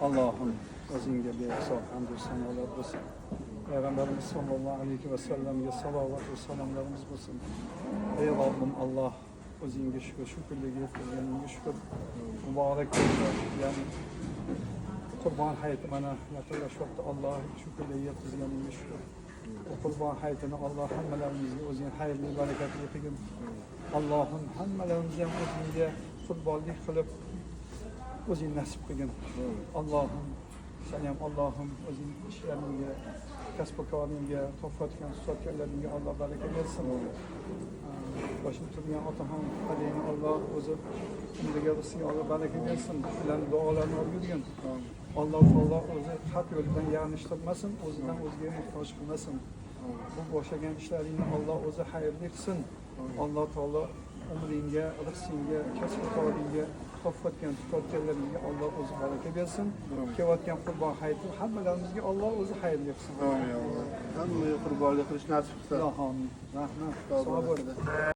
Allohim, o'zingga behisob hamdu sanolar bo'lsin. Payg'ambarimiz sollallohu alayhi vasallamga salovat va salomlarimiz bo'lsin. Ey Robbim Alloh, o'zingga shukur, shu kunlarga yetkazganingga shukur. Muborak kunlar, ya'ni Qurbon hayiti mana yaqinlashyapti. Alloh, shu kunlarga yetkazganingga shukur. Bu Qurbon hayitini Alloh hammalarimizga o'zing xayrli, barakatli qilgin. Allohim, hammalarimizni ham o'zingga qurbonlik qilib o'zing nasib qilgin. Allohim, sen ham Allohim, o'zing ishlaringga, kasb koringga, topayotgan, tutayotganlaringga Alloh baraka bersin. Boshida turgan otaxon adangni Alloh o'zi umriga, rizqiga Alloh baraka bersin. Ularni duolarini olib yurgin. Alloh taolo o'zi haq yo'lidan yanglishtirmasin, o'zidan o'ziga muhtoj qilmasin. Bu boshlagan ishlaringni Alloh o'zi xayrli qilsin. Alloh taolo umringga, rizqingga, kasb koringga, topayotgan, tutayotganlaringga Alloh o'zi baraka bersin. Kelayotgan Qurbon hayiti hammalarimizga Alloh o'zi xayrli qilsin. Amin. Hammaga qurbonlik qilish nasib qilsin. Ilohi amin. Rahmat. Sog' bo'ling.